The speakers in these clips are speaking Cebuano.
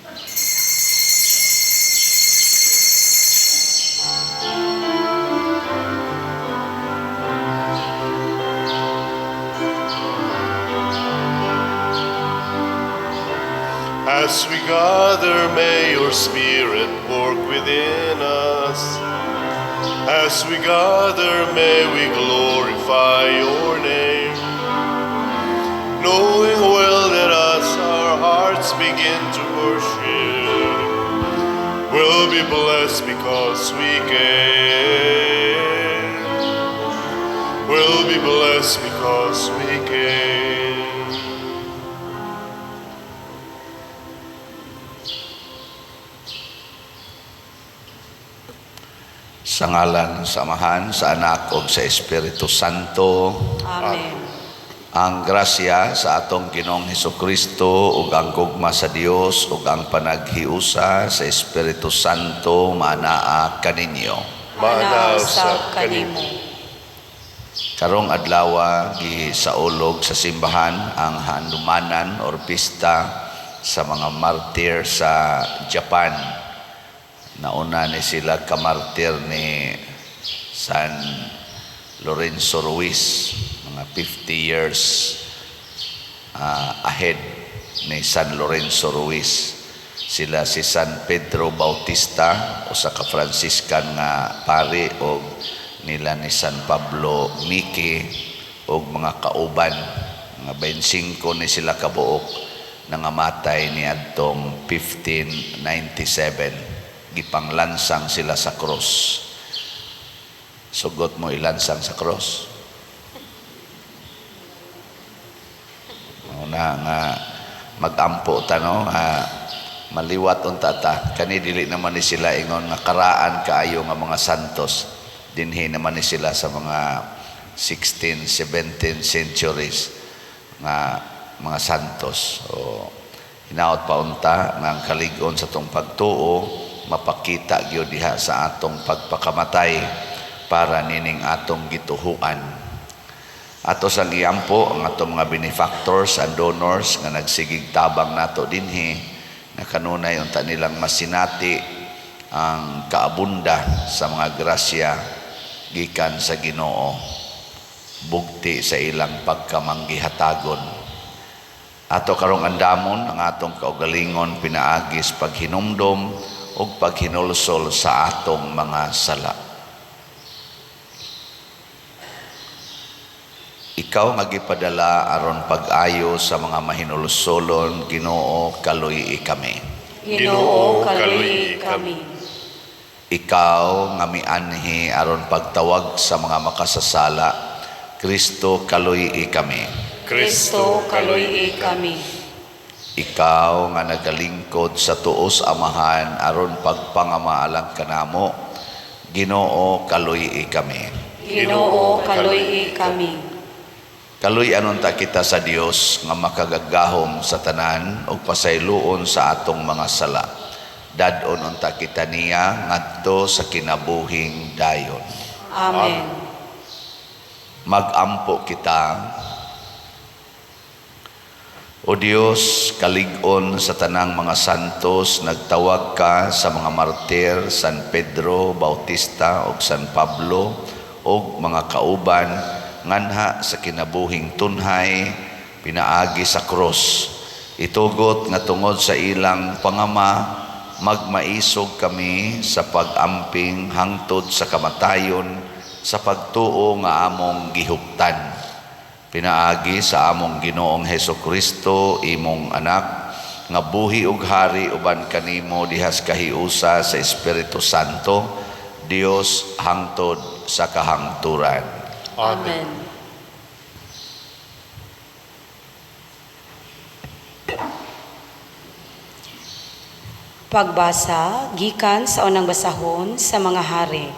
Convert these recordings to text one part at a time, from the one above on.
As we gather, may your Spirit work within us. As we gather, may we glorify your name. Knowing well that as our hearts begin to worship, we'll be blessed because we came. We'll be blessed because we came. Sa ngalan sa Amahan, sa Anak ug sa Espiritu Santo. Amen. Ang grasya sa atong Ginoong Hesukristo ug ang gugma sa Dios ug ang panaghiusa sa Espiritu Santo maanaa kaninyo. Maanaa Maanaa usab usab kanimo. Karong adlawa gisaulog sa simbahan ang handumanan or pista sa mga martir sa Japan. Nauna ni sila kamartir ni San Lorenzo Ruiz, mga 50 years ahead ni San Lorenzo Ruiz. Sila si San Pedro Bautista, usa ka Franciscan nga pari, og nila ni San Pablo Miki og mga kauban, mga 25 ni sila kabuok, nangamatay ni adtong 1597. Gipanglansang sila sa cross. Sugot mo ilansang sa cross? Una nga magampo ta, no, nga maliwat unta ta kani. Dili naman ni sila ingon nga karaan kaayo nga mga santos. Dinhi naman ni sila sa mga 16, 17 centuries nga mga santos. O hinaot pa unta nga ang kalig-on sa atong pagtuo mapakita gyud diha sa atong pagpakamatay para nining atong gituhuan. Ato sang iampo ang atong mga benefactors and donors nga nagsigig tabang nato dinhi, na kanunay unta nilang masinati ang kaabunda sa mga grasya gikan sa Ginoo bugti sa ilang pagkamanggihatagon. Ato karong andamon ang atong kaugalingon pinaagis paghinumdom ug paghinulsol sa atong mga sala. Ikaw nga gipadala aron pag-ayo sa mga mahinulsolon, Ginoo, kaluy-i kami. Ginoo, kaluy-i kami. Ikaw nga mianhi aron pagtawag sa mga makasasala, Kristo, kaluy-i kami. Kristo, kaluy-i kami. Ikaw nga nagalingkod sa tuos Amahan aron pagpangamaalang kanamo, Ginoo, kaluy-i kami. Ginoo, kaluy-i kami. Kaluy-an unta kita sa Dios nga makagagahom sa tanan ug pasayloon sa atong mga sala. Dad-on unta kita niya ngadto sa kinabuhing dayon. Amen. Magampo kita. O Dios, kalig-on sa tanang mga santos, nagtawag ka sa mga martir, San Pedro Bautista ug San Pablo ug mga kauban nganha sa kinabuhing tunhay pinaagi sa krus. Itugot nga tungod sa ilang pangama, magmaisog kami sa pag-amping hangtod sa kamatayon sa pagtuo nga among gihuptan. Pinaagi sa among Ginoong Heso Kristo, imong anak, nga buhi ug hari uban kanimo dihas kahiusa sa Espiritu Santo, Dios hangtod sa kahangturan. Amen. Pagbasa gikan sa unang basahon sa mga hari.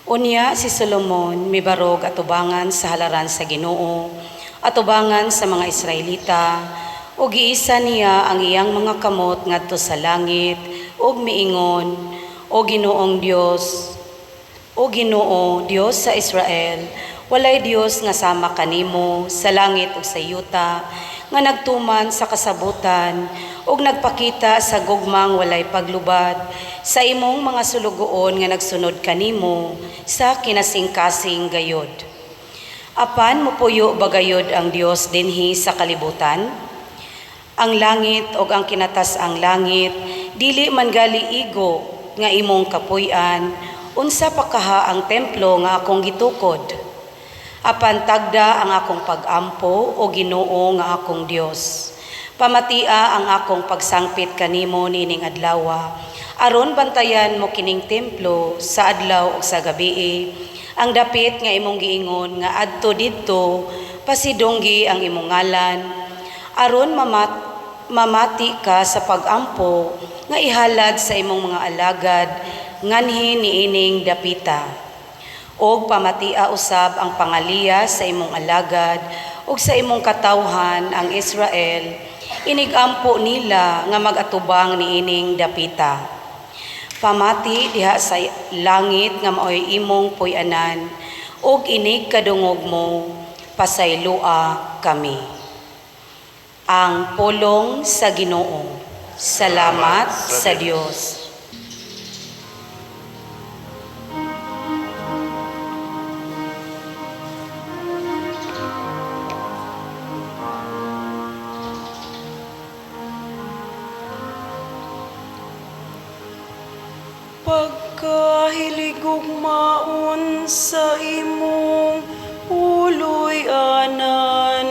Unya si Solomon mibarog atubangan sa halaran sa Ginoo, atubangan sa mga Israelita, ug giisa niya ang iyang mga kamot ngadto sa langit ug miingon: "O Ginoong Dios, O Ginoo, Dios sa Israel, walay Dios nga sama kanimo sa langit ug sa yuta, nga nagtuman sa kasabutan ug nagpakita sa gugmang walay paglubad sa imong mga sulugoon nga nagsunod kanimo sa kinasingkasing gayod. Apan mupuyo ba gayod ang Dios dinhi sa kalibutan? Ang langit ug ang kinatas-ang langit dili man gali igo nga imong kapuy-an, unsa pa kaha ang templo nga akong gitukod? Apan tagda ang akong pag-ampo, o Ginoo nga akong Dios. Pamatia ang akong pagsangpit kanimo niining adlawa, aron bantayan mo kining templo sa adlaw ug sa gabii, ang dapit nga imong giingon nga adto didto pasidunggi ang imong ngalan, aron mamati ka sa pag-ampo nga ihalad sa imong mga alagad nganhi niining dapita. Og pamatia usab ang pangaliya sa imong alagad ug sa imong katawhan ang Israel, inigampo nila nga mag-atubang niining dapita. Pamati diha sa langit nga maoy imong puy-anan, ug inig kadungog mo, pasaylua kami. Ang pulong sa Ginoo. Salamat sa Dios. Pagkahilig og maon sa imong puloy-anan,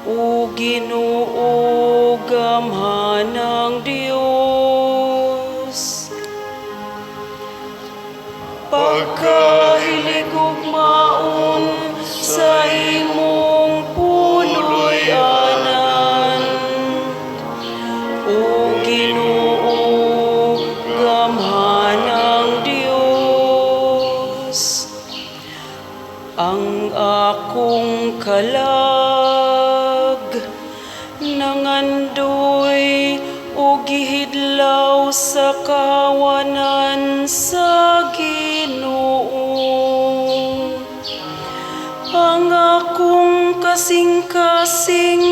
o Ginoo, gamhanang Dios. Pagkahilig og maon sa imong puloy-anan, o Ginoo, gamhanang Dios. Ang akong kalag nangandoy og gihidlaw sa kawanan sa Ginoo. Ang akong kasing-kasing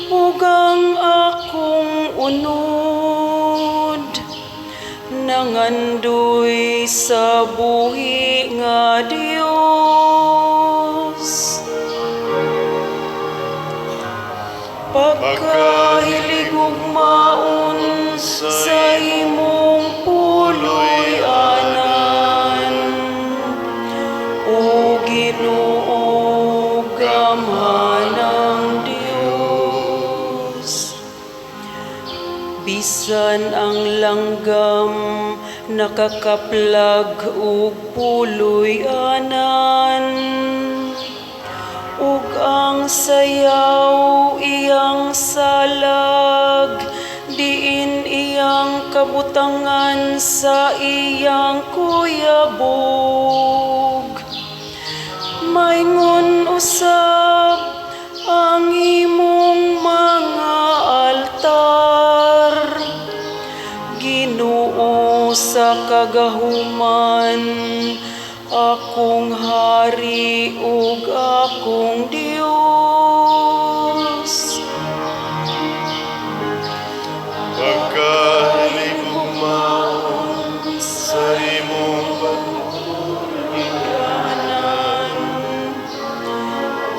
ug ang akong unod nangandoy sa buhi nga Dios. Pagkahilig og maon sa imong puloy-anan, o Ginoo, gamhanang Dios. Bisan ang langgam nakakaplag og puloy-anan, ug ang sayaw iyang salag, diin iyang kabutangan sa iyang kuyabog. Maingon usab ang imong mga altar, Ginoo, sa kagahuman, akong hari ug akong Dios. Pagkahilig og maon sa imong Anan,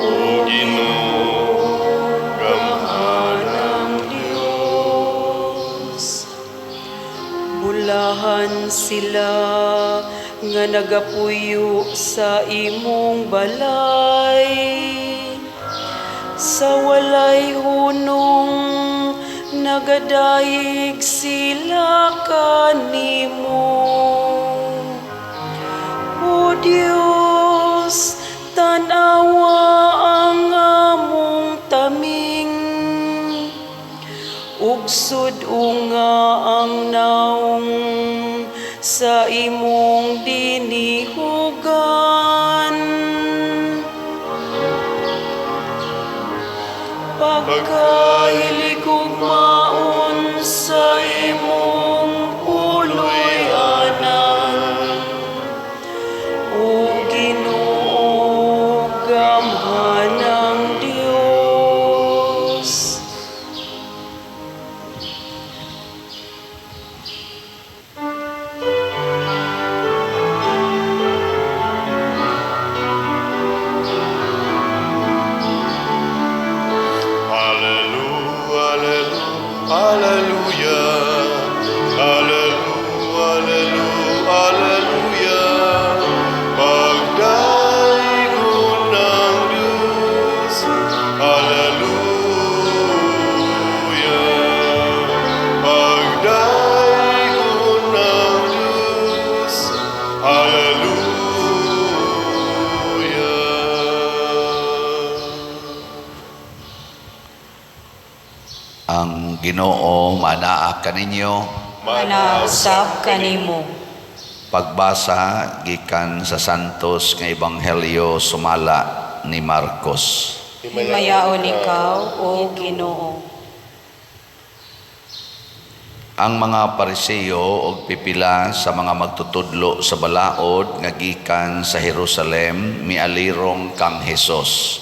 O Ginoo, gamhanang Dios. Bulahan sila nga nagapuyo sa imong balay, sa walay hunong nagadayig sila kanimo. O Dios, tan-awa ang among taming, ug sud-unga ang naong sa imong dinihugan. Pagkahilig og maon sa imong puloy-anan, o Ginoo, gamhanang Dios. Alleluia, Alleluia, Alleluia, Alleluia. Pagdaygon ang Diyos, Alleluia. Pagdaygon ang Diyos, Alleluia. Ang Ginoo manaa kaninyo. Manausab kanimo. Pagbasa gikan sa Santos nga Ebanghelyo sumala ni Marcos. Himayaon ikaw, O Ginoo. Ang mga Pariseo og pipila sa mga magtutudlo sa balaod nga gikan sa Jerusalem mialirong kang Hesus.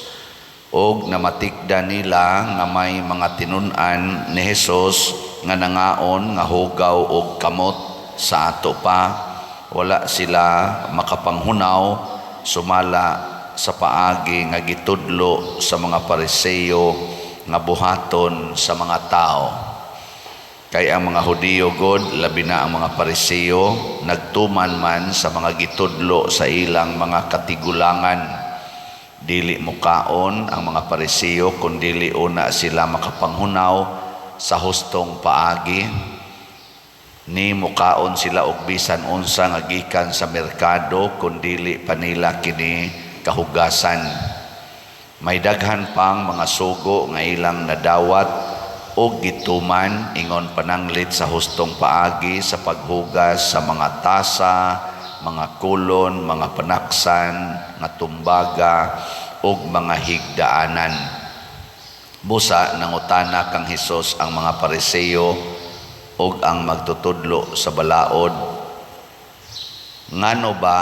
Og namatikda nila nga may mga tinun-an ni Hesus nga nangaon nga hugaw og kamot sa ato pa, wala sila makapanghunaw sumala sa paagi nga gitudlo sa mga Pariseo nga buhaton sa mga tao. Kay ang mga Hudiyo god, labi na ang mga Pariseo, nagtuman man sa mga gitudlo sa ilang mga katigulangan. Dili mukaon ang mga Pariseo kun dili una sila makapanghunaw sa hustong paagi. Ni mukaon sila og bisan unsa nga gikan sa merkado kun dili pa nila kini kahugasan. May daghan pang mga sugo nga ilang nadawat og gituman ingon pananglit sa hustong paagi sa paghugas sa mga tasa, mga kulon, mga panaksan, nga tumbaga ug mga higdaanan. Busa nangutana kang Hesus ang mga Pariseo ug ang magtutudlo sa balaod, ngano ba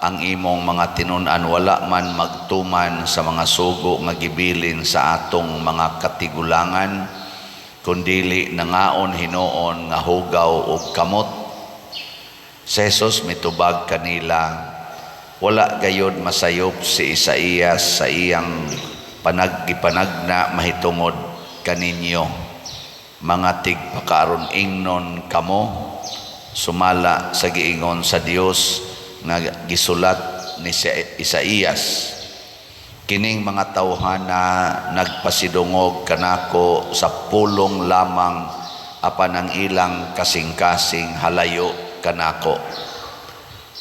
ang imong mga tinun-an wala man magtuman sa mga sugo nga gibilin sa atong mga katigulangan, kundili nangaon hinuon nga hugaw og kamot? Si Jesus mitubag kanila, wala gayod masayop si Isaías sa iyang panaggipanagna mahitungod kaninyo. Mga tigpakaaron ingnon kamo, sumala sa giingon sa Dios nga gisulat ni Isaías. Kining mga tawhana nagpasidungog kanako sa pulong lamang, apan ang ilang kasing-kasing halayo kanako.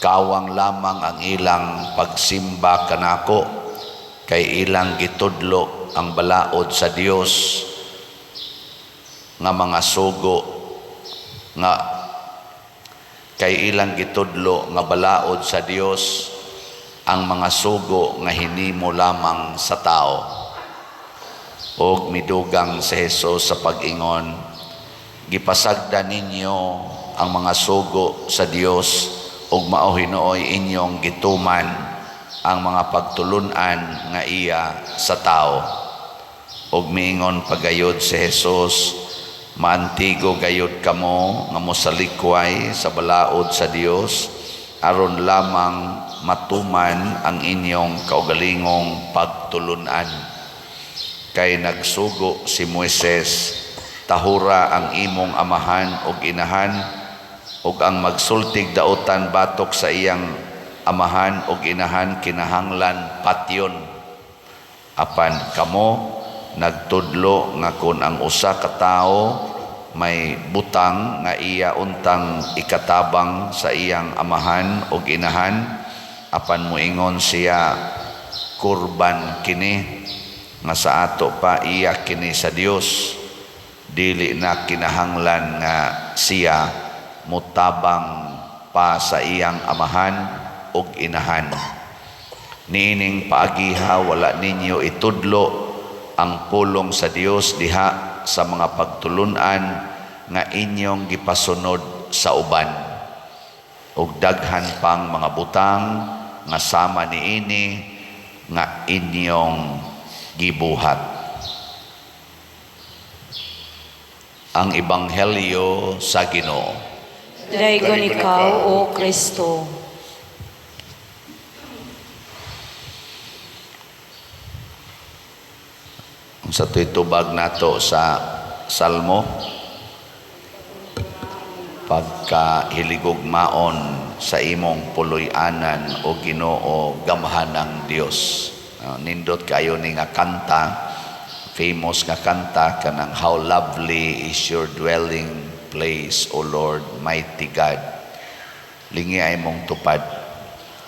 Kawang lamang ang ilang pagsimba kanako, kay ilang gitudlo ang balaod sa Dios nga mga sugo nga kay ilang gitudlo nga balaod sa Dios ang mga sugo nga hinimo lamang sa tao. Og midugang si Hesus sa pag-ingon, gipasagda ninyo ang mga sugo sa Dios ug mao hinuoy inyong gituman ang mga pagtulun-an nga iya sa tao. Og miingon pagayod si Hesus, maantigo gayod kamo nga mosalikway sa balaod sa Dios aron lamang matuman ang inyong kaugalingong pagtulun-an. Kay nagsugo si Moises, tahura ang imong amahan ug inahan, ug ang magsultig dautan batok sa iyang amahan ug inahan kinahanglan patyon. Apan kamo nagtudlo nga kun ang usa ka tawo may butang nga iya untang ikatabang sa iyang amahan ug inahan, apan moingon siya kurban kini nga sa ato pa iya kini sa Dios, dili na kinahanglan nga siya mutabang pa sa iyang amahan ug inahan. Niining paagiha wala ninyo itudlo ang pulong sa Dios diha sa mga pagtulun-an nga inyong gipasunod sa uban. Ug daghan pang mga butang nga sama niini nga inyong gibuhat. Ang Ebanghelyo sa Ginoo. Daygon ikaw, O Kristo. Sa to'y tubag nato sa Salmo? Pagkahiligugmaon sa imong puloy-anan, o Ginoo, gamhanang Dios. Nindot kayo ni nga kanta, famous nga kanta kanang "How lovely is your dwelling place, O Lord, mighty God." Lingi ay mong tupad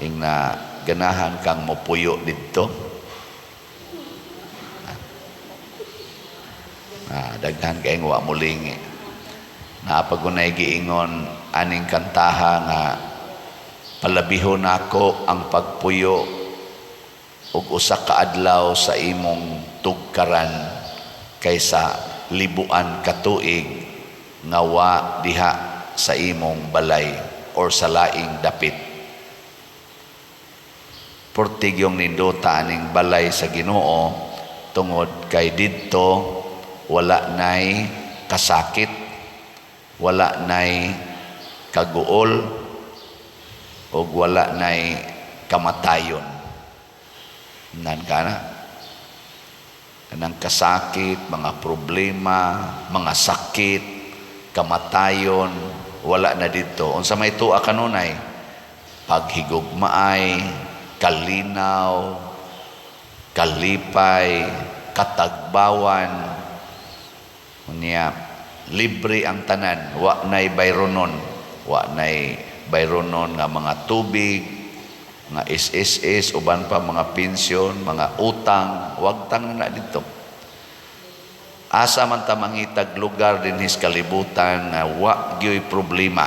ing na ganahan kang mopuyo didto. Daghan kay wa mo lingi. Napagunay giingon aning kantaha nga palabihon nako ang pagpuyo og usa ka adlaw sa imong tugkaran kaysa libuan ka tuig nga wa diha sa imong balay or sa laing dapit. Portig yung nindota aning balay sa Ginoo tungod kay didto wala nay kasakit, wala nay kaguol, ug wala nay kamatayon. Nan ka na. Kanang kasakit, mga problema, mga sakit, kamatayon, wala na dito. Unsa may tuwa kanunay? Paghigugmaay, kalinaw, kalipay, katagbawan. Unya, libre ang tanan, wa nay bayronon, wa nay bayronon nga mga tubig, mga SSS, uban pa mga pensyon, mga utang, wag tang na dito. Asa man ta mangitag lugar dinhi sa kalibutan nga wa gyoy problema?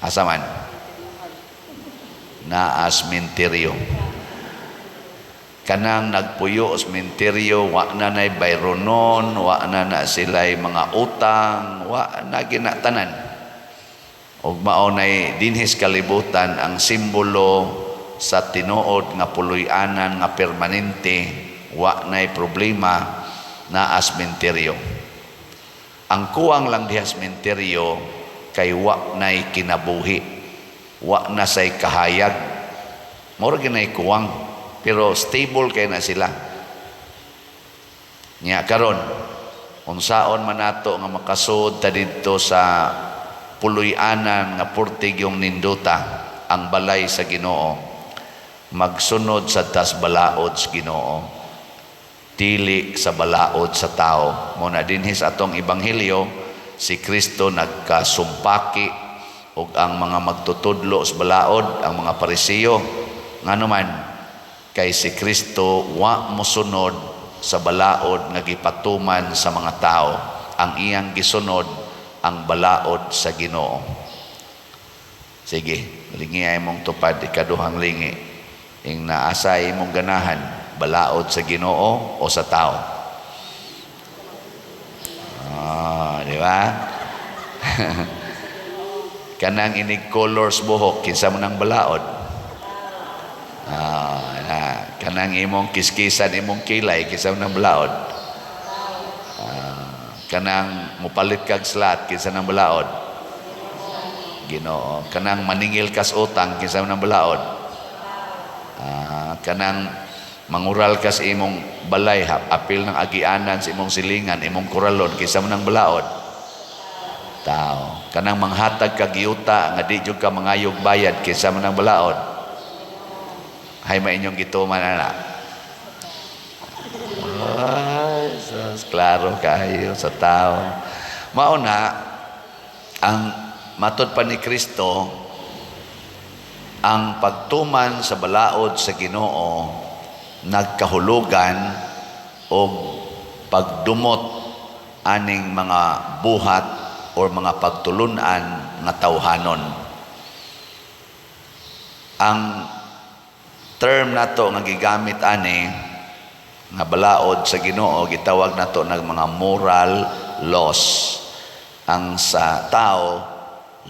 Asa man? Naa sementeryo. Kanang nagpuyo sa sementeryo, wa na nay bayronon, wa na na sila'y mga utang, wa na ginatanan. Ug mao nay dinhi sa kalibutan ang simbolo sa tinuod nga puloy-anan nga permanente, wa nay problema, naa sementeryo. Ang kuwang lang diha sementeryo kay wa nay kinabuhi, wa na say kahayag. Mura ginay kuwang, pero stable kay na sila. Nya karon, unsaon man nato nga makasud ta didto sa puloy-anan nga purtig yung nindota, ang balay sa Ginoo? Magsunod sa tas balaod sa Ginoo, dili sa balaod sa tao. Mo na dinhi sa atong ebanghelyo, si Kristo nagkasumpaki ug ang mga magtutudlo sa balaod, ang mga Parisiyo. Ngano man? Kay si Kristo wa mosunod sa balaod nga gipatuman sa mga tao. Ang iyang gisunod ang balaod sa Ginoo. Sige, lingi ay mong tupad, ikaduhang lingi. Ing naasa imong ganahan, balaod sa Ginoo o sa tao? Di ba? Kanang inig colors buhok, kinsa man ang balaod? Na, kanang imong kiskisan imong kilay, kinsa man ang balaod? Kanang mupalit kag slat, kinsa nang balaod? Ginoo. Kanang maningil kas utang, kinsa man ang balaod? Kanang mangural kas imong balay, apil ng agianan sa imong silingan, imong kuralon, kinsa man ang balaod? Tao. Kanang manghatag kag yuta nga di jud ka mangayog bayad, kinsa man ang balaod? Hay ma inyong gituman ana. Ay, sus, klaro kayo, sa tao. Mao na ang matod pa ni Kristo, ang pagtuman sa balaod sa Ginoo nagkahulugan og pagdumot aning mga buhat or mga pagtulunan nga tawhanon. Ang term nato nga gigamit ani nga balaod sa Ginoo, gitawag nato ng mga moral laws. Ang sa tao,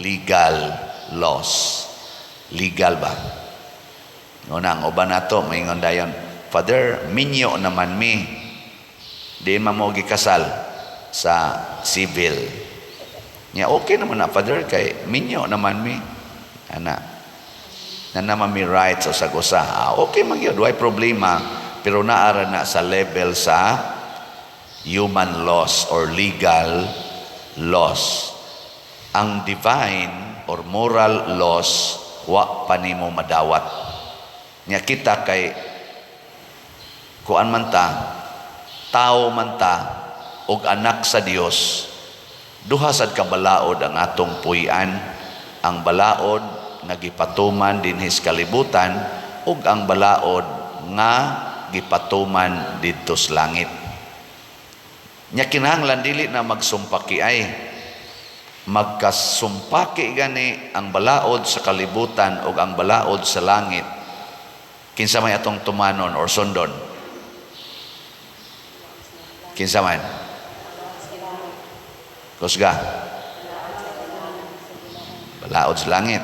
legal laws. Legal ba? Una, ang uban nato maingon dayon, "Father, minyo naman mi. Di man mo gikasal sa civil." Nya okay naman na, Father, kay minyo naman mi. Ana. Na naman mi rights o sa usa. Okay man gyud, way problema, pero naara na sa level sa Human laws or legal laws. Ang divine or moral laws, wa pa nimo madawat. Nya kita kay kuan man ta, tao man ta og anak sa Dios, duha sad ka balaod ang atong puy-an: ang balaod nga gipatuman dinhi sa kalibutan ug ang balaod nga gipatuman didto sa langit. Nya kinahanglan dili na magsumpaki ay magkasumpaki gani ang balaod sa kalibutan ug ang balaod sa langit. Kinsa may atong tumanon or sundon? Kinsa man? Kusga. Balaod sa langit.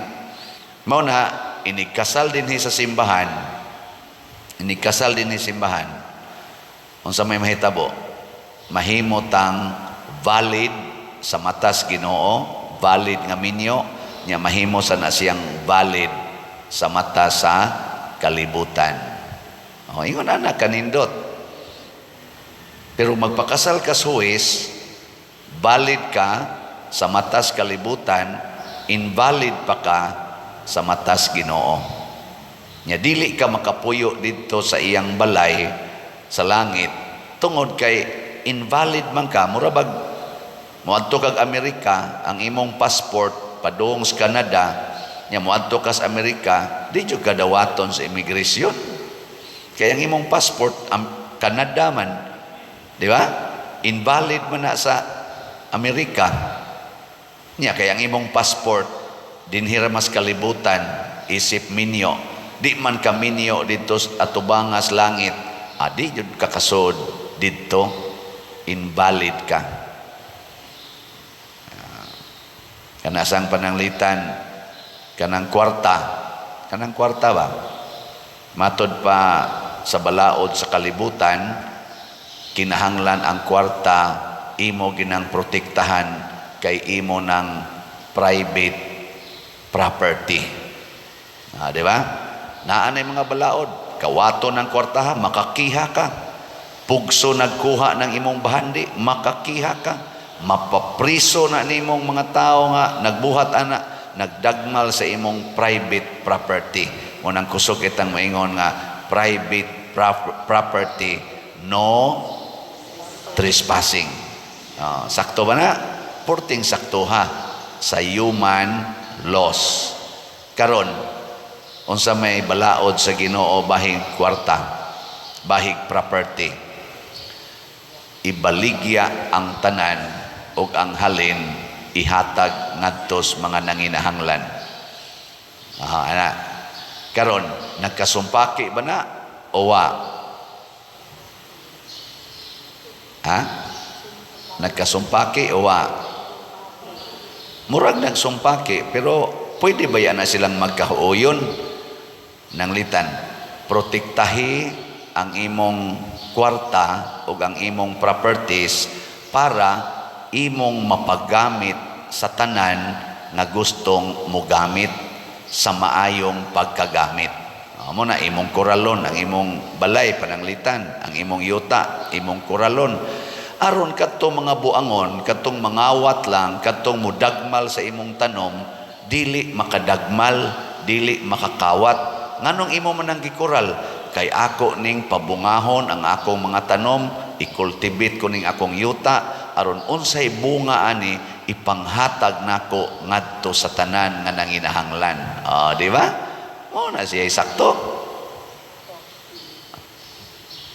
Mao na inigkasal dinhi sa simbahan, inigkasal dinhi simbahan, unsa may mahitabo? Mahimo tang valid sa matas Ginoo, valid nga minyo, nya mahimo sa na siyang valid sa mata sa kalibutan. O, ingon ana kanindot. Pero magpakasal ka sa huwes, valid ka sa matas kalibutan, invalid pa ka sa matas Ginoo. Nya dili ka makapuyo didto sa iyang balay sa langit tungod kay invalid man ka. Mura bag moadto kag Amerika, ang imong passport padung sa Canada, nya moadto ka sa Amerika, di jud ka dawaton sa immigration. Kay ang imong passport Canada man, di ba? Invalid man na sa Amerika. Nya kay ang imong passport dinhi ra mas kalibutan isip minyo. Di man ka minyo didto sa atubangas langit. Adi jud ka kasod didto, invalid ka. Kanasang pananglitan kanang kwarta ba? Matod pa sa balaod sa kalibutan, kinahanglan ang kwarta imo ginang protektahan kay imo ng private property. Di ba? Naa nay mga balaod, kawato ng kwarta, makakiha ka. Pugso nagkuha ng imong bahandi, makakiha ka. Mapapriso na nimong mga tao nga nagbuhat ana, nagdagmal sa imong private property. Munang kusog itang maingon nga private property, no trespassing. Sakto ba na? Porting sakto ha sa human laws. Karon, unsa may balaod sa Ginoo bahig kwarta, bahig property? Ibaligya ang tanan ug ang halin ihatag ngadto sa mga nanginahanglan. Ana. Karon, nagkasumpaki ba na o wa? Ha? Nagkasumpaki o wa? Murag nagsumpaki, pero pwede ba yan na silang magkahuoyon? Nanglitan, protektahi ang imong kwarta o ang imong properties para imong mapagamit sa tanan nga gustong mogamit sa maayong pagkagamit. Amo na imong koralon, ang imong balay pananglitan, ang imong yuta, imong koralon. Aron kadtong mga buangon, kadtong mangawat lang, kadtong mudagmal sa imong tanom, dili makadagmal, dili makakawat. Nganong imo man ang gikural? Kay ako ning pabungahon ang akong mga tanom, i-cultivate ko ning akong yuta, aron unsay bunga ani ipanghatag nako ngadto sa tanan nga nanginahanglan. Di ba? Mo na siya sakto.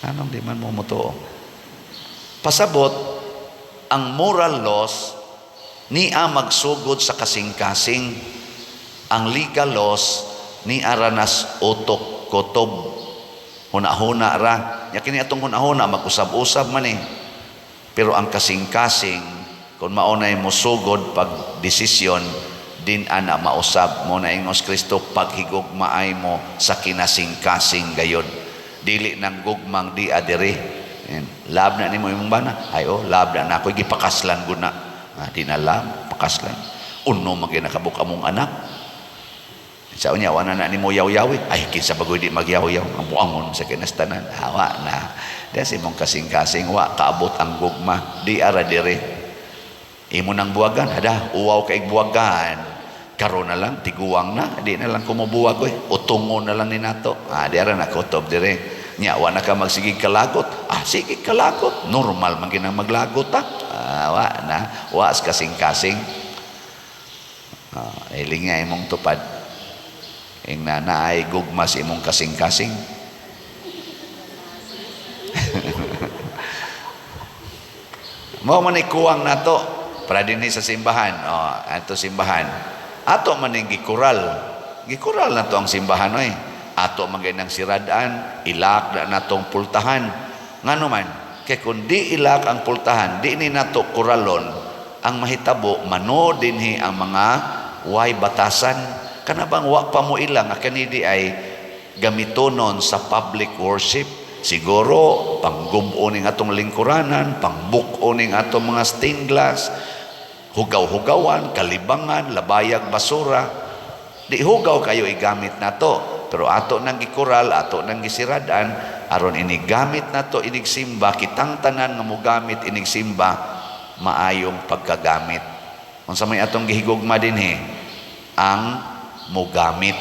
Anong di man mo motuo? Pasabot, ang moral laws niya magsugod sa kasing-kasing. Ang legal laws ni aranas utok kutob. Huna-huna ra. Nya kini atong huna-huna mag-usab-usab man eh. Pero ang kasing-kasing, kung maunay mo sugod pag desisyon, din ana mausab mo na ingos Kristo, paghigugmaay mo sa kinasing-kasing gayon. Dili nang gugmang di adiri. Love na nimo imong bana. Ay oh, love na nako, gipakaslan gud na. Di na love, pakaslan. Uno man gyud nakabuk among anak. Sa unya, wala na nimo yaw-yawi. Ay, kinsa bagoy di magyaw-yaw. Ang buangon sa kinastanan. Hawa na. Diya sa imong kasing-kasing, wa kaabot ang gugma. Di ara dire. Imo nang buwagan. Hada, uwaw kay buwagan. Karon na lang, tiguang na. Di na lang kumubuwag. Oy. Utungo na lang ni nato. Ah, di ara nakutob dire. Nya, wa na ka magsigig kalagot. Ah, sige kalagot. Normal man ginang maglagot, ha. Ah, wa na. Wa kasing-kasing. Ah, hiling nga imong tupad. Ing na naay gugma sa imong kasing-kasing. Mao man ni kuwang nato para dinhi sa simbahan. Oh, ato simbahan. Ato man ning gikural. Gikural nato ang simbahan oy. Ato man gay nang sirad-an, ilak na natong pultahan. Ngano man, kay kun di ilak ang pultahan, di ni nato kuralon, ang mahitabo mano dinhi ang mga way batasan. Kana bang wa pa mo ila nga kani di ay gamitonon sa public worship. Siguro panggub-o ning atong lingkuranan, pangbuk-o ning atong mga stained glass, hugaw-hugawan, kalibangan, labayag basura. Di hugaw kayo igamit nato, pero ato nang gikural, ato nang gisirad-an aron inigamit nato inig simba, kitang tanan nga mogamit inig simba maayong pagkagamit. Unsa may atong gihigugma dinhi? Ang mogamit.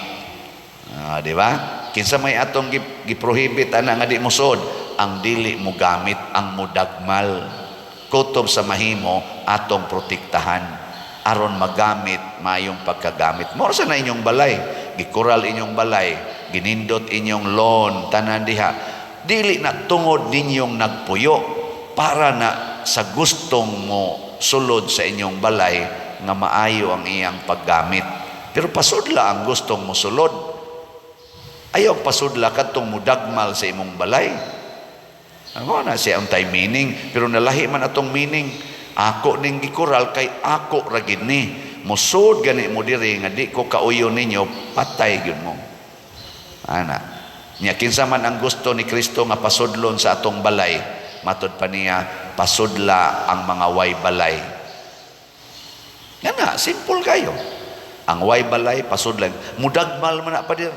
Di ba? Kinsa may atong giprohibit ana nga di mosod, ang dili mogamit, ang modagmal. Kutob sa mahimo atong protektahan aron magamit maayong pagkagamit. Mao sa na inyong balay, gikural inyong balay, ginindot inyong lawn, tanan diha. Dili na tungod ninyong nagpuyo para na sa gustong mo sulod sa inyong balay nga maayo ang iyang paggamit. Pero pasudla ang gustong mo sulod. Ayaw pasudla kadtong mudagmal sa imong balay. Ako na siya ang time meaning, pero nalahi man atong meaning. Ako ning gikural kay ako ra gid ni. Musod gani mo diri nga di ko kauyo ninyo, patay gyud mo. Ana. Nya kinsa man ang gusto ni Kristo nga pasudlon sa atong balay, matud pa niya pasudla ang mga way balay. Nga na, simple kayo. Ang way balay pasudlan. Mudagmal man na pa dir.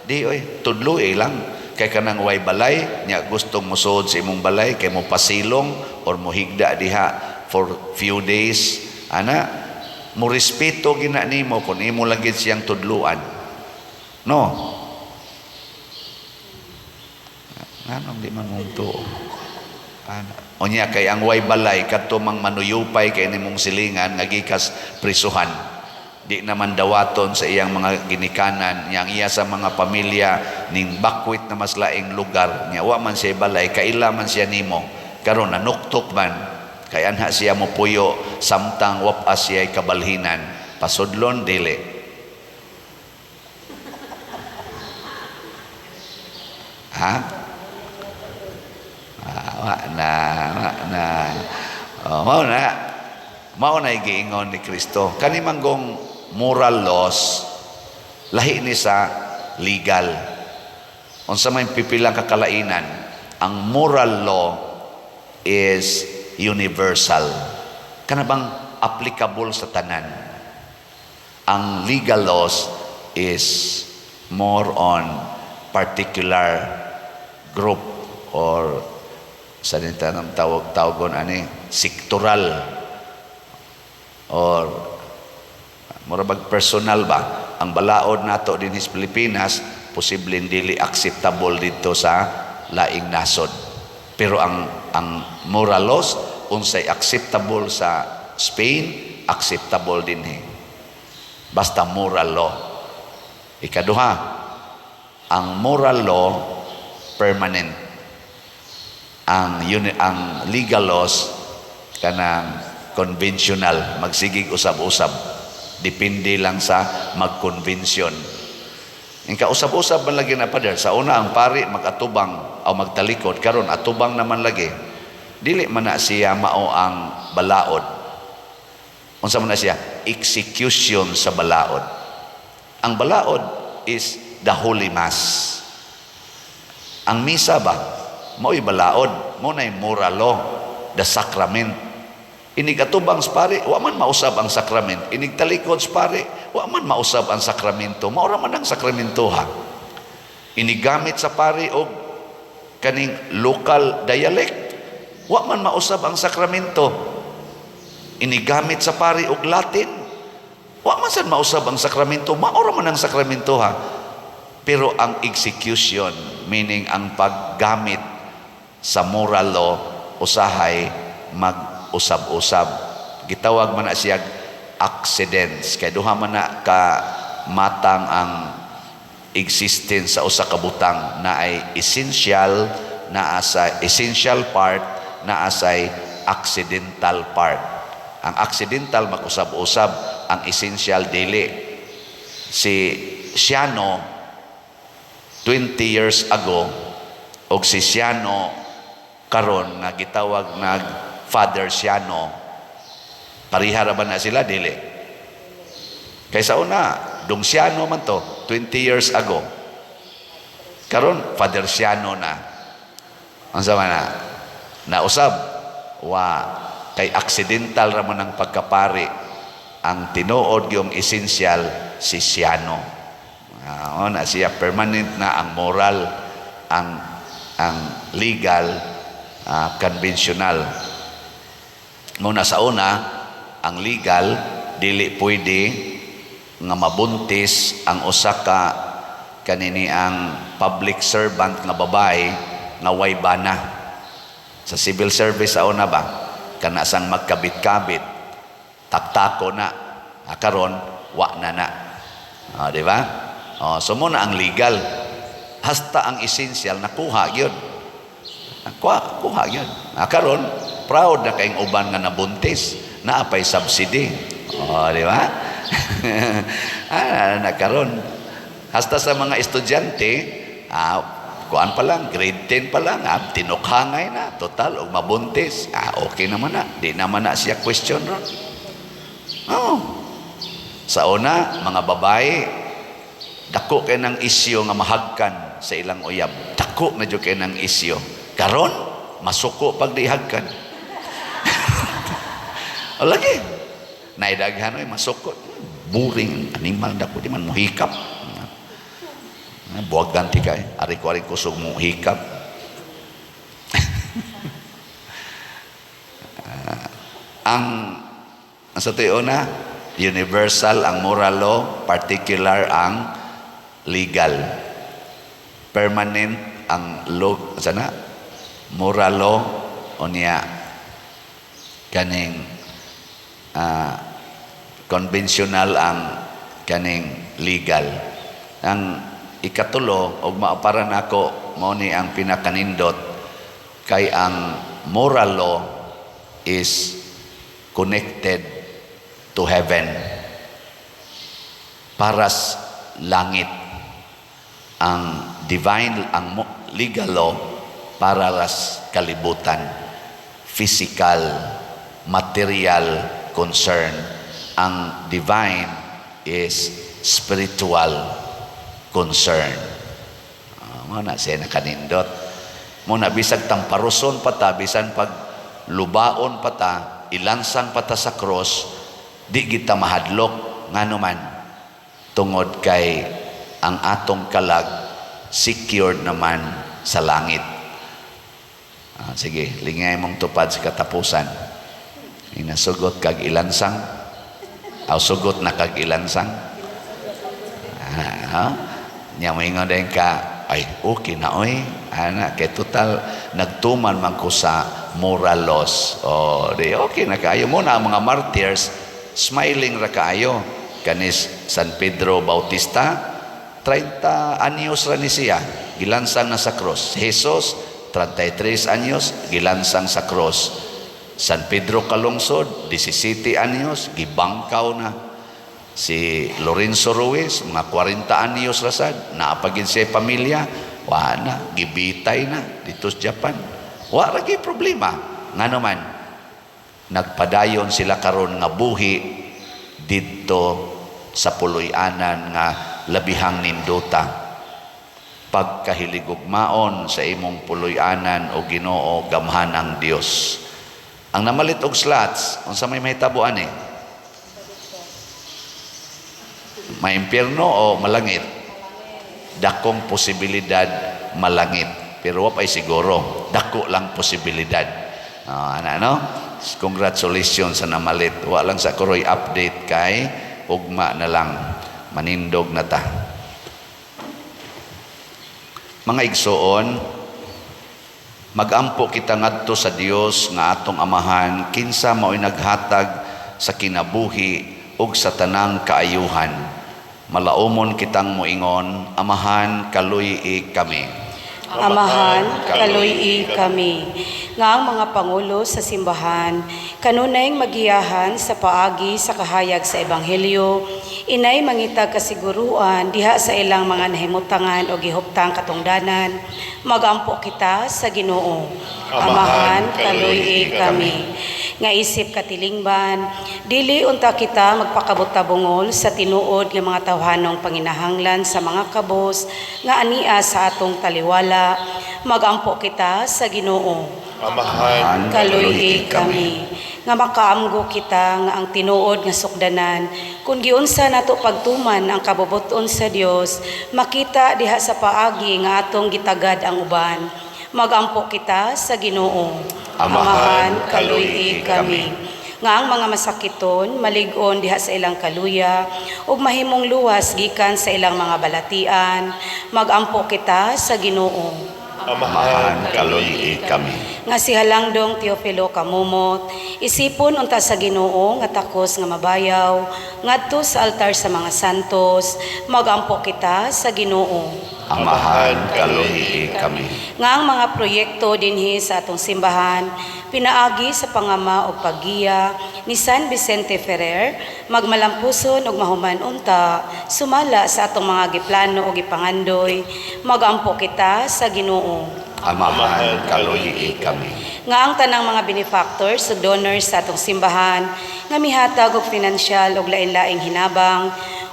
Di oy, tudlo lang. Kay kanang way balay, nya gustong musuod sa imong balay kay mo pasilong or mohigda diha for few days. Ana, mo respeto gina nimo kung imo lang gid siyang tudluan. No. Nganong di man mong tuo? Ana. Unya kay ang way balay kadto mang manuyupay kay nimong silingan nga gikas prisuhan. Di naman dawaton sa iyang mga ginikanan, niyang iya sa mga pamilya ning bakwit na mas laing lugar. Nya wa man siya balay, kaila man siya nimo. Karon nanuktok man kay anha siya mopuyo samtang wap-as siya kabalhinan. Pasudlon dili. Ha? Ah, wa na, wa na. Oh, mao na. Mao na giingon ni Kristo. Kani manggong moral laws lahi ni sa legal. Unsa may pipilang kakalainan, ang moral law is universal. Kana bang applicable sa tanan? Ang legal laws is more on particular group or sa nita ng tawag tawagon ani sektoral or mura bag personal ba. Ang balaod nato dinhi sa Pilipinas posibleng dili acceptable dito sa laing nasod, pero ang moral laws unsay acceptable sa Spain acceptable dinhi, basta moral law. Ikaduha, ang moral law permanent. Ang legal laws kanang conventional, magsigig usab-usab, depende lang sa magkonbensyon. Ang kausab-usab man lagi na pader, sa una ang pari magatubang o magtalikod, karon atubang naman lagi. Dili man na siya mao ang balaod. Unsa man na siya? Execution sa balaod. Ang balaod is the Holy Mass. Ang misa ba, mao'y balaod, mao na'y moral law, the sacrament. Inig atubang sa pare, wa man mausab ang sakrament. Inig talikod sa pare, wa man mausab ang sakramento. Mao ra man ang sakramento ha. Inigamit sa pare og kaning local dialect, wa man mausab ang sakramento. Inigamit sa pare og Latin, wa man sad mausab ang sakramento. Mao ra man ang sakramento ha. Pero ang execution, meaning ang paggamit sa moral law, usahay mag-usab-usab. Gitawag man na siya accidents. Kay duha man na ka matang ang existence sa usa ka butang na ay essential, naa sa essential part, naa say accidental part. Ang accidental mag-usab-usab, ang essential dili. Si Siano 20 years ago og si Siano karon nga gitawag nag Father Siano, pareha ra ba na sila? Dili. Kay sa una, Dong Siano man to 20 years ago. Karon Father Siano na. Unsa man na? Nausab? Wa, kay accidental ra man ang pagkapari. Ang tinuod yung essential si Siano. Ah, na siya permanent na ang moral, ang legal, conventional. Muna sa una, ang legal, dili pwede nga mabuntis ang usa ka kanini ang public servant nga babae nga way bana. Sa civil service sa una ba, kana sang magkabit-kabit, taktako na. Ah, karon wa na na. Ah, di ba? Oh, so mo na ang legal. Hasta ang essential nakuha gyud. Nakuha, kuha gyud. Ah, karon proud na kayong uban nga nabuntis, naa pay subsidy. Oh, di ba? Ah, na karon hasta sa mga estudyante, kuan pa lang, grade 10 pa lang, tinukhangay na, total, og mabuntis, okay naman na, di naman na siya question ron. Oh. Sa una, mga babae, dako kay ng isyo nga mahagkan sa ilang uyab. Dako na jud kay ng isyo. Karon, masuko pag di hagkan. O lagi, naidaghan oy masuko. Boring animal dako, di man mohikap. Buwag ganti kay ari ko ari kusog mo hikap. Ang sa tuyo na, universal ang moral law, particular ang legal. Permanent ang law, sana moral law, unya kaning conventional ang kaning legal. Ang ikatulo og maapara nako, mao ni ang pinakanindot, kay ang moral law is connected to heaven, paras langit. Ang divine, ang legal law para ras kalibutan, physical, material concern. Ang divine is spiritual concern. Mo na siya nakanindot. Mo na bisag tamparuson pa ta, bisan pag lubaon pa ta, ilansang pa ta sa cross, di kita mahadlok. Ngano man? Tungod kay ang atong kalag secured naman sa langit. Sige, lingay mong tupad sa katapusan. Inasugot kag ilansang. Aw, sugot na kag ilansang. Ha? Nya moingon din ka, "Ay, okay na oy." Ana, kay total nagtuman man ko sa moral laws. Oh, di okay na kaayo mo na. Ang mga martyrs, smiling ra kaayo. Kanis San Pedro Bautista, 30 anyos ra ni siya, gilansang na sa cross. Jesus, 33 anyos, gilansang sa cross. San Pedro Calungsod, 17 anyos, gibangkaw na. Si Lorenzo Ruiz, mga 40 anyos rasad, naapagin siya pamilya, wa na, gibitay na dito sa Japan. Wa ra gyud problema. Ngano man, nagpadayon sila karon nga buhi didto sa puloy-anan nga labihang nindota. Pagkahiligugmaon sa imong puloy-anan o Ginoo, gamhanang Dios. Ang namalit og slots, unsa may mahitabo ani? Maimpyerno o malangit? Dakong posibilidad malangit. Pero wa pa'y siguro. Dako lang posibilidad. Ana, no? Congratulations sa namalit. Wa lang sa kuroy update kay ugma na lang. Manindog na ta. Mga igsoon, magampo kita ngadto sa Dios nga atong Amahan, kinsa mao'y naghatag sa kinabuhi ug sa tanang kaayuhan. Malaumon kitang moingon, Amahan, kaluy-i kami. Amahan, kaluy-i kami. Nga ang mga pangulo sa simbahan, kanunay magiyahan sa paagi sa kahayag sa Ebanghelyo, inay mangitag kasiguruan diha sa ilang mga nahimutangan o gihuptang katungdanan, magampo kita sa Ginoo. Amahan, kaluy-i kami. Nga isip katilingban, dili unta kita magpakabutabungol sa tinuod nga mga tawhanong panginahanglan sa mga kabos nga ania sa atong taliwala, magampo kita sa Ginoo. Amahan, Kaluy-i kami. Nga makaamgo kita nga ang tinuod nga sukdanan kung giunsa nato pagtuman ang kabubut-on sa Dios, makita diha sa paagi nga atong gitagad ang uban. Magampo kita sa Ginoo. Amahan, kaluy-i kami. Nga ang mga masakiton malig-on diha sa ilang kaluya ug mahimong luwas gikan sa ilang mga balatian, magampo kita sa Ginoo. Amahan, kaluy-i kami. Nga si Halangdong Teofilo Kamumot, isipon unta sa Ginoo nga takos nga mabayaw ngadto sa altar sa mga santos, magampo kita sa Ginoo. Amahan, kaluy-i kami. Nga ang mga proyekto dinhi sa atong simbahan pinaagi sa pangama og paggiya ni San Vicente Ferrer, magmalampuson ug mahuman unta sumala sa atong mga giplano ug gipangandoy, magampo kita sa Ginoo. Amahan, kaluy-i kami. Nga ang tanang mga benefactors ug donors sa atong simbahan nga mihatag og pinansyal ug lain-laing hinabang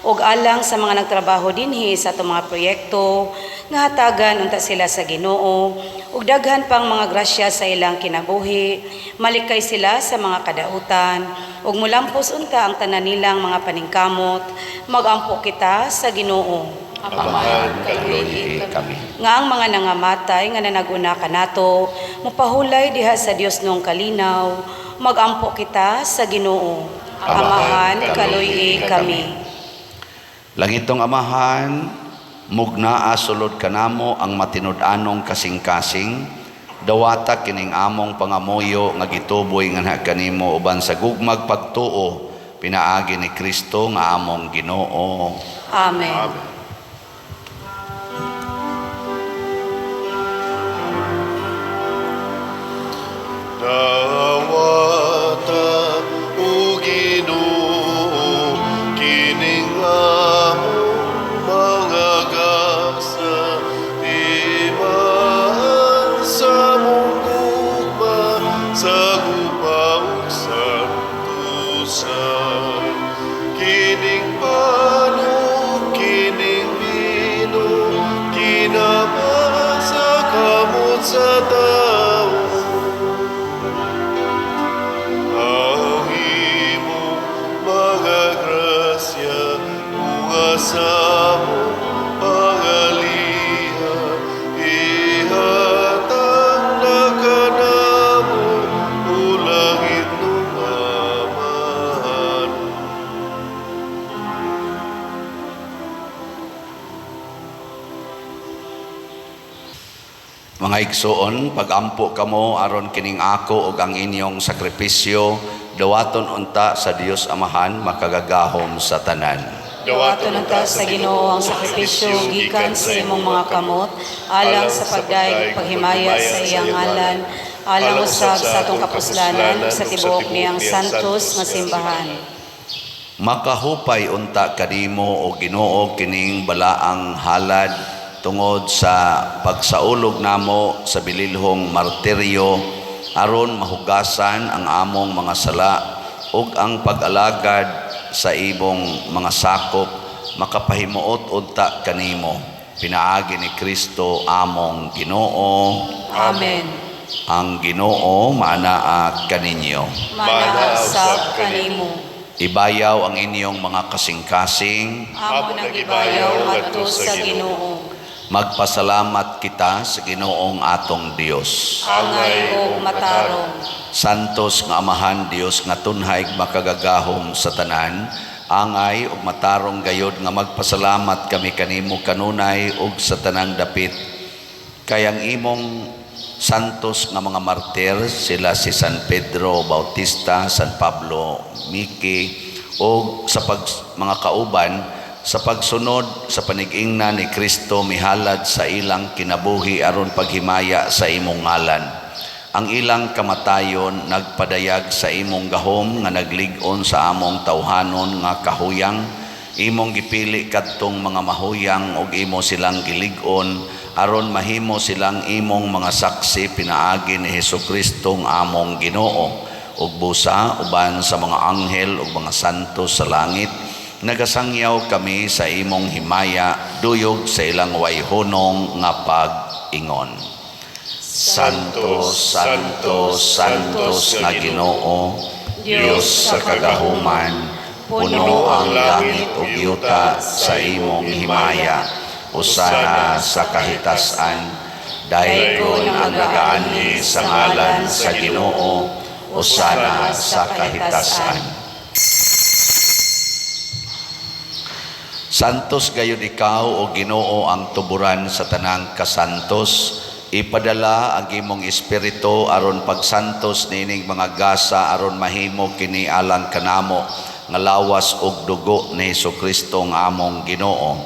ug alang sa mga nagtrabaho dinhi sa atong mga proyekto, nga hatagan unta sila sa Ginoo ug daghan pang mga grasya sa ilang kinabuhi, malikay sila sa mga kadautan ug mulampos unta ang tanan nilang mga paningkamot, magampo kita sa Ginoo. Amahan, kaluy-i kami. Nga ang mga nangamatay nga nanaguna kanato mupahulay diha sa Dios nung kalinaw, magampo kita sa Ginoo. Amahan, kaluy-i kami. Langitong Amahan, mugnaa sulod kanamo ang matinud-anong kasing-kasing, dawata kining among pangamuyo nga gituboy nganha kanimo uban sa gugmag pagtuo, pinaagi ni Kristo nga among Ginoo. Amen. Amen. Dawata o Ginoo kining among mga gasa, timaan sa among gugma sa gupa ug santusan. Kining pan ug kining bino kinama sa kamot sa tawo. Ang imong mga grasya bunga sa among pangaliha, ihatag na kanamo o langit nung Amahan. Mga igsoon, pagampo kamo aron kining ako ug ang inyong sakripisyo dawaton unta sa Dios Amahan makagagahom sa tanan. Dawaton unta sa Ginoo ang sakripisyo gikan sa imong mga kamot, alang sa pagdayeg ug paghimaya sa iyang ngalan, alang usab sa atong kapuslanan ug sa tibuok niyang santos nga simbahan. Makahupay unta kanimo o Ginoo kining balaang halad tungod sa pagsaulog namo sa bililhong martiryo aron mahugasan ang among mga sala ug ang pag-alagad sa imong mga sakop makapahimuot unta kanimo, pinaagi ni Kristo among Ginoo. Amen. Ang Ginoo maanaa kaninyo. Manaa usab kanimo. Ibayaw ang inyong mga kasing-kasing. Amo nang gibayaw ngadto sa Ginoo. Magpasalamat kita sa Ginoong atong Dios. Angay og matarong. Santos nga Amahan Dios nga tunhay makagagahom sa tanan, angay ug matarong gayod nga magpasalamat kami kanimo kanunay ug sa tanang dapit. Kay ang imong santos nga mga martir, sila si San Pedro Bautista, San Pablo Miki, o sa pag, mga kauban, sa pagsunod sa panigingna ni Kristo mihalad sa ilang kinabuhi aron paghimaya sa imong ngalan. Ang ilang kamatayon nagpadayag sa imong gahom nga naglig-on sa among tawhanon nga kahuyang. Imong gipili kadtong mga mahuyang ug imo silang gilig-on aron mahimo silang imong mga saksi pinaagi ni Hesukristo nga among Ginoo. Ug busa uban sa mga anghel ug mga santo sa langit, nagasangyaw kami sa imong himaya duyog sa ilang wayhunong nga pag-ingon. Santo, Santo, Santos nga Ginoo, Dios sa kagahuman, puno ang langit ug yuta sa imong himaya. Usana sa kahitasan, daygon ang nagaanhi sa ngalan sa Ginoo, usana sa kahitasan. Santos gayud ikaw o Ginoo ang tuburan sa tanang kasantos. Ipadala ang imong espiritu aron pagsantos niining mga gasa aron mahimo kini alang kanamo nga lawas ug dugo ni Hesukristo nga among Ginoo.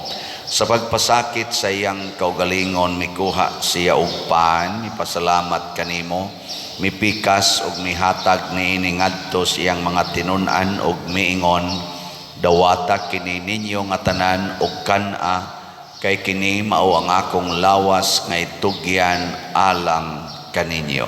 Sa pagpasakit sa iyang kaugalingon mikuha siya og pan, mipasalamat kanimo, mipikas ug mihatag niini ngadto sa iyang mga tinun-an ug miingon, dawata kini ninyo nga tanan ug kan-a, kay kini mao ang akong lawas nga itugyan alang kaninyo.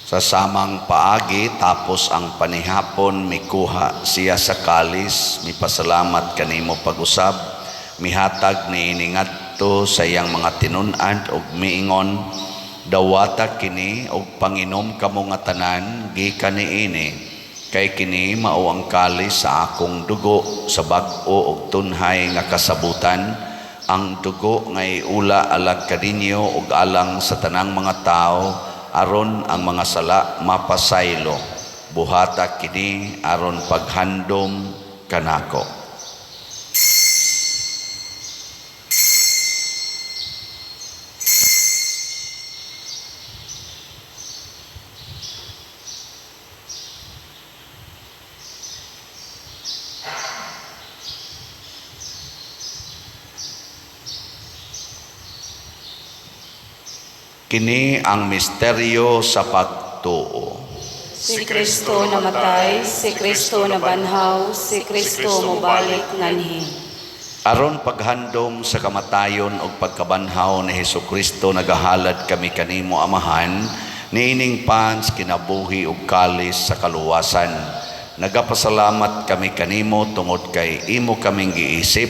Sa samang paagi, tapos ang panihapon, mikuha siya sa kalis, mipasalamat kanimo pag-usab, mihatag niini ngadto sa iyang mga tinun-an ug miingon, dawata kini og panginom kamo nga tanan gikan niini, kay kini mao ang kalis sa akong dugo sa bag-o ug tunhay nga kasabutan, ang dugo nga iula alang kaninyo ug alang sa tanang mga tawo aron ang mga sala mapasaylo. Buhata kini aron paghandom kanako. Kini ang misteryo sa pagtuo. Si Kristo namatay, si Kristo nabanhaw, si Kristo mobalik nganhi. Aron paghandom sa kamatayon ug pagkabanhaw ni Hesukristo, nagahalad kami kanimo Amahan niining pans kinabuhi ug kalis sa kaluwasan. Nagapasalamat kami kanimo tungod kay imo kaming giisip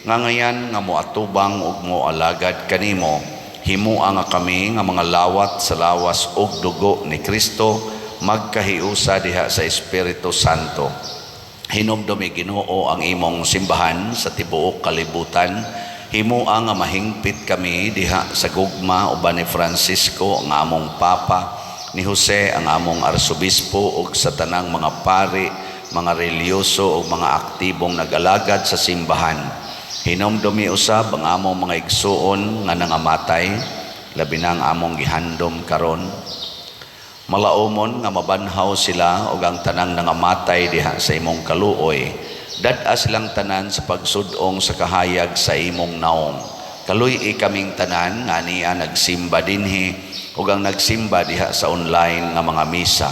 nga ngayan nga moatubang ug moalagad kanimo. Himua nga kami nga mga lawat sa lawas ug dugo ni Kristo magkahiusa diha sa Espiritu Santo. Hinumdumi Ginoo ang imong simbahan sa tibuok kalibutan. Himua nga mahingpit kami diha sa gugma uban ni Francisco ang among Papa, ni Jose ang among Arsobispo ug sa tanang mga pari, mga relihiyoso ug mga aktibong nag-alagad sa simbahan. Hinumdumi usab ang among mga igsuon nga nangamatay, labi na ang among gihandom karon. Malaumon nga mabanhaw sila ug ang tanang nangamatay diha sa imong kaluoy. Dad-a silang tanan sa pagsud-ong sa kahayag sa imong naong. Kaluy-i kaming tanan nga niya nagsimba dinhi ug ang nagsimba diha sa online nga mga misa.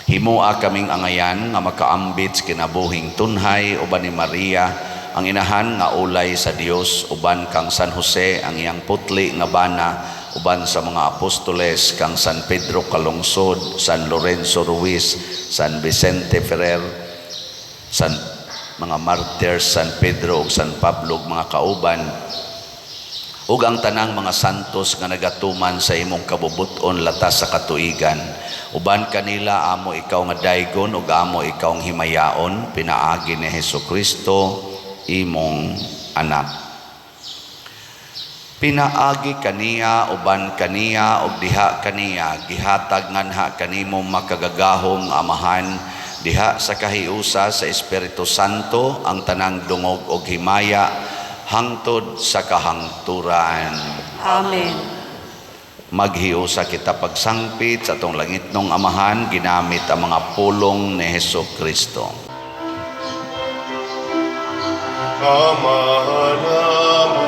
Himua kaming angayan nga makaambit sa kinabuhing tunhay uban ni Maria Ang inahan nga ulay sa Dios, uban kang San Jose ang iyang putli nga bana, uban sa mga apostoles kang San Pedro Calungsod, San Lorenzo Ruiz, San Vicente Ferrer, San mga martyrs San Pedro ug San Pablo ug mga kauban, ug ang tanang mga santos nga nagatuman sa imong kabubut-on latas sa katuigan. Uban kanila amo ikaw nga daygon ug amo ikaw ang himayaon pinaagi ni Hesus Kristo, imong anak. Pinaagi kaniya, uban kaniya ug diha kaniya, gihatag nganha kanimo makagagahom Amahan diha sa kahiusa sa Espiritu Santo ang tanang dungog ug himaya hangtod sa kahangturan. Amen. Maghiusa kita pagsangpit sa atong langitnong Amahan ginamit ang mga pulong ni Hesus Kristo. Ama namo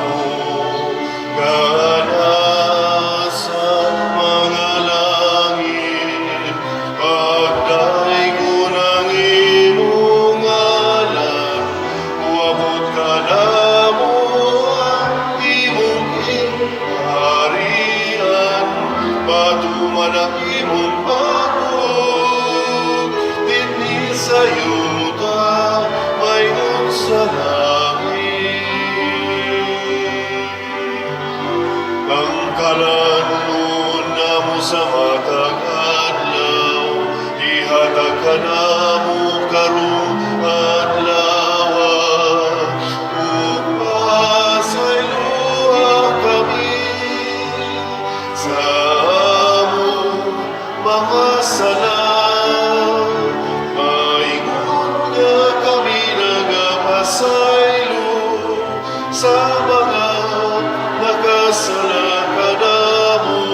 nga nasa mga langit, pagdaygon ang imong ngalan, moabot kanamo ang imong gingharian, matuman ang imong pagbuot, dinhi sa yuta, maingon sa langit. Ang kalanunon namo sa matag adlaw, ihatag kanamo karong adlaw, ug pasayloa kami sa among mga sala, maingon nga kami nagapasaylo sa mga nakasala kanamo,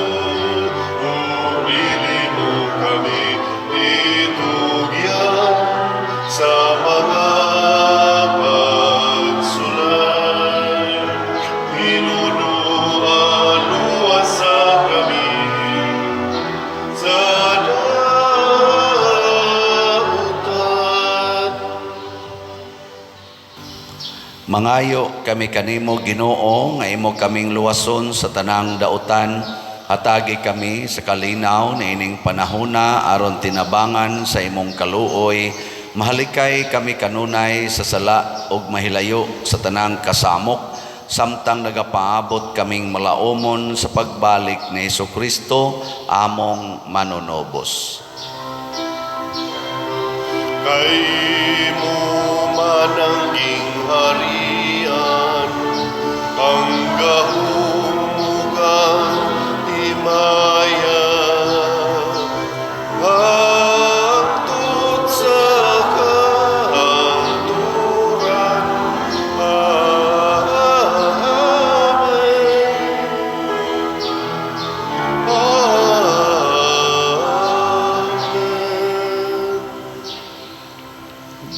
ug dili mo kami itugyan sa mga pagsulay. Hinunuan luwasa kami sa dautan. Mangayo kami kanimo, Ginoo, nga imo kaming luwason sa tanang dautan. Hatagi kami sa kalinaw niining panahona aron tinabangan sa imong kaluoy mahalikay kami kanunay sa sala ug mahilayo sa tanang kasamok samtang nagapaabot kaming malaumon sa pagbalik ni Kristo, among manunubos. Kay imo man ang gingharian, ang gahom ug ang himaya, hangtod sa kahangturan. Amen. Amen.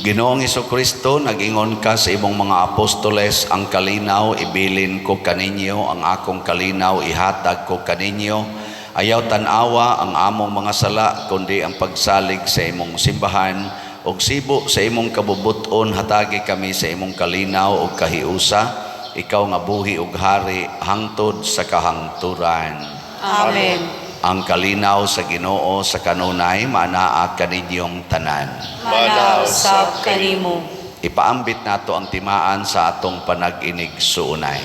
Ginoong Kristo, nag-ingon ka sa imong mga apostoles, "Ang kalinaw ibilin ko kaninyo, ang akong kalinaw ihatag ko kaninyo." Ayaw tan-awa ang among mga sala, kundi ang pagsalig sa imong simbahan, ug sibo sa imong kabubuton hatagi kami sa imong kalinaw ug kahiusa, ikaw nga buhi ug hari hangtod sa kahangturan. Amen. Ang kalinaw sa Ginoo sa kanunay maanaa kaninyong tanan. Manaa usab kanimo. Ipaambit nato ang timaan sa atong panag-inigsuonay.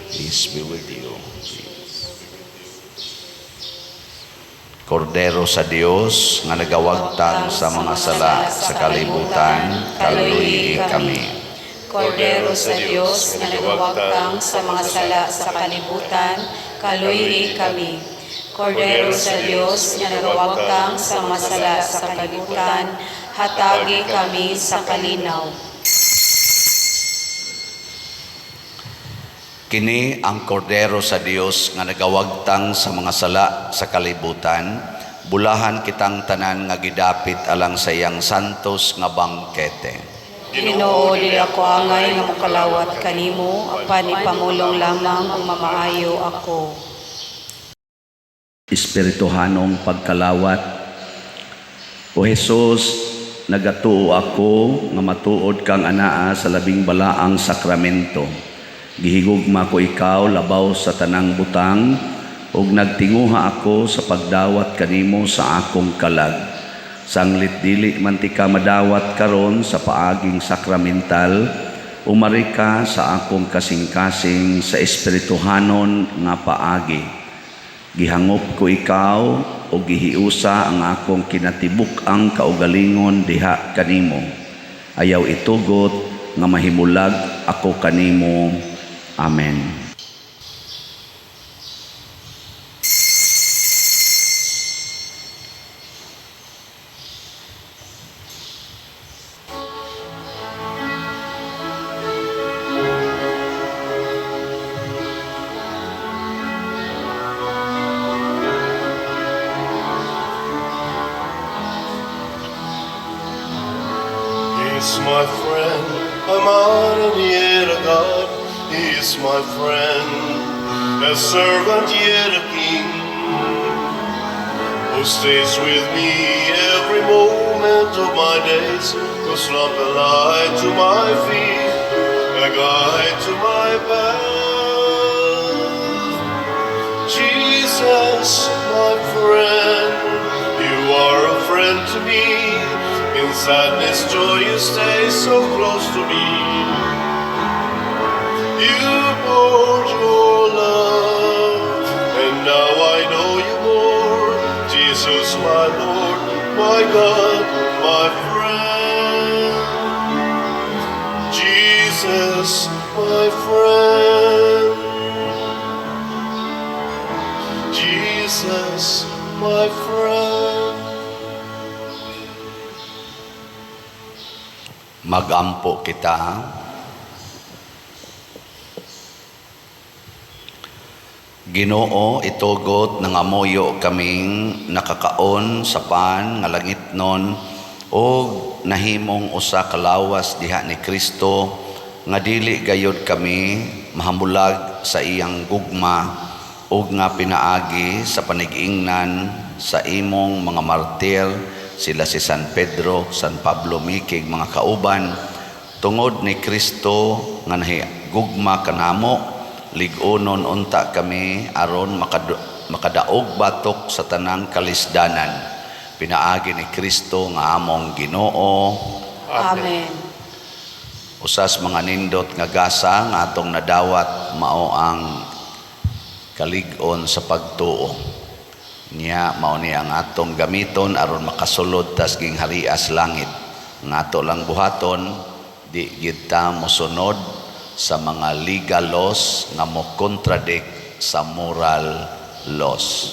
Peace be with you. Kordero sa Dios nga nagawagtang sa mga sala sa kalibutan, kaluyi kami. Kordero sa Dios nga nagawagtang sa mga sala sa kalibutan, kaluyi kami. Kordero sa Dios nga nagawagtang sa mga sala sa kalibutan, hatagi kami sa kalinaw. Kini ang Kordero sa Dios nga nagawagtang sa mga sala sa kalibutan, bulahan kitang tanan nga gidapit alang sa iyang santos nga bangkete. Ginoo, dili ako angay nga mokalawat kanimo, apan ipamulong lamang ug mamaayo ako. Espirituhanong pagkalawat. O Jesus, Nagatuo ako nga matuod kang anaa sa labing balaang sakramento. Gihigugma ko ikaw labaw sa tanang butang ug nagtinguha ako sa pagdawat kanimo sa akong kalag. Sanglit dili man tika madawat karon sa paaging sakramental, umari ka sa akong kasing-kasing sa espirituhanon nga paagi. Gihangop ko ikaw o gihiusa ang akong kinatibuk-ang kaugalingon diha kanimo. Ayaw itugot nga mahimulag ako kanimo. Amen. He's my friend, a man and yet a God. He is my friend, a servant yet a king, who stays with me every moment of my days, whose lamp a light to my feet, a guide to my path. Jesus, my friend, you are a friend to me. In sadness, joy, you stay so close to me. You poured your love, and now I know you more. Jesus, my Lord, my God, my friend. Jesus, my friend. Jesus, my friend. Magampo kita. Ginoo, itugot nangamuyo kaming nakakaon sa pan nga langitnon og nahimong usa ka lawas diha ni Kristo nga dili gayod kami mahamulag sa iyang gugma ug nga pinaagi sa panigingnan sa imong mga martir, sila si San Pedro, San Pablo Mikig, mga kauban, tungod ni Kristo nga nahigugma kanamo, lig-unon unta kami aron makadaog batok sa tanang kalisdanan. Pinaagi ni Kristo nga among Ginoo. Amen. Usas mga nindot nga gasa nga atong nadawat mao ang kalig-on sa pagtuo. Nya mao ni ang atong gamiton aron makasulod tas gingharias langit. Nga ato lang buhaton, di gid ta mosunod sa mga legal laws nga mo contradict sa moral laws.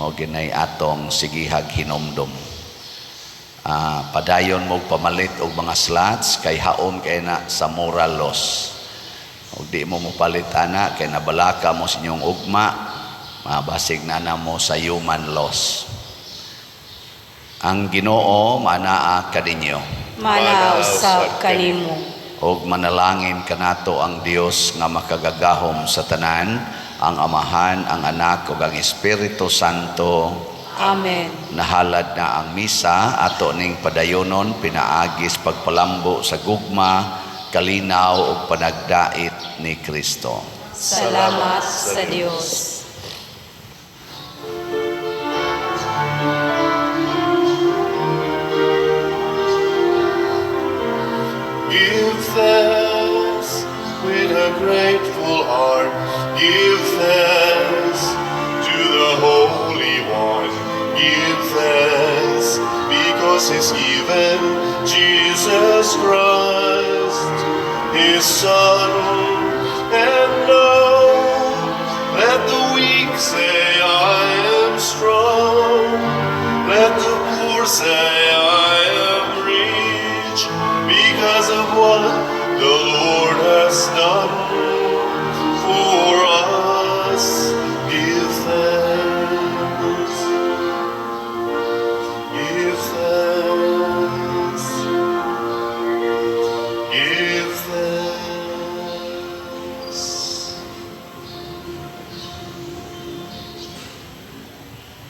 Mao ginay atong sigihag hinomdom. Padayon mo pamalit og mga slots kay haom kay na sa moral laws. Og di mo mopalit ana kay nabalaka mo sa inyong ugma, mabasig na na mo sa human laws. Ang Ginoo manaa kaninyo. Mana usab kanimo. Og manalangin kanato ang Dios nga makagagahom sa tanan, ang Amahan, ang Anak ug ang Espiritu Santo. Amen. Nahalad na ang misa ato ning padayonon pinaagis pagpalambo sa gugma, kalinaw ug panagdait ni Kristo. Salamat sa Dios. Give thanks with a grateful heart. Give thanks to the Holy One. Give thanks because He's given Jesus Christ, His Son. And now let the weak say, I am strong. Let the poor say,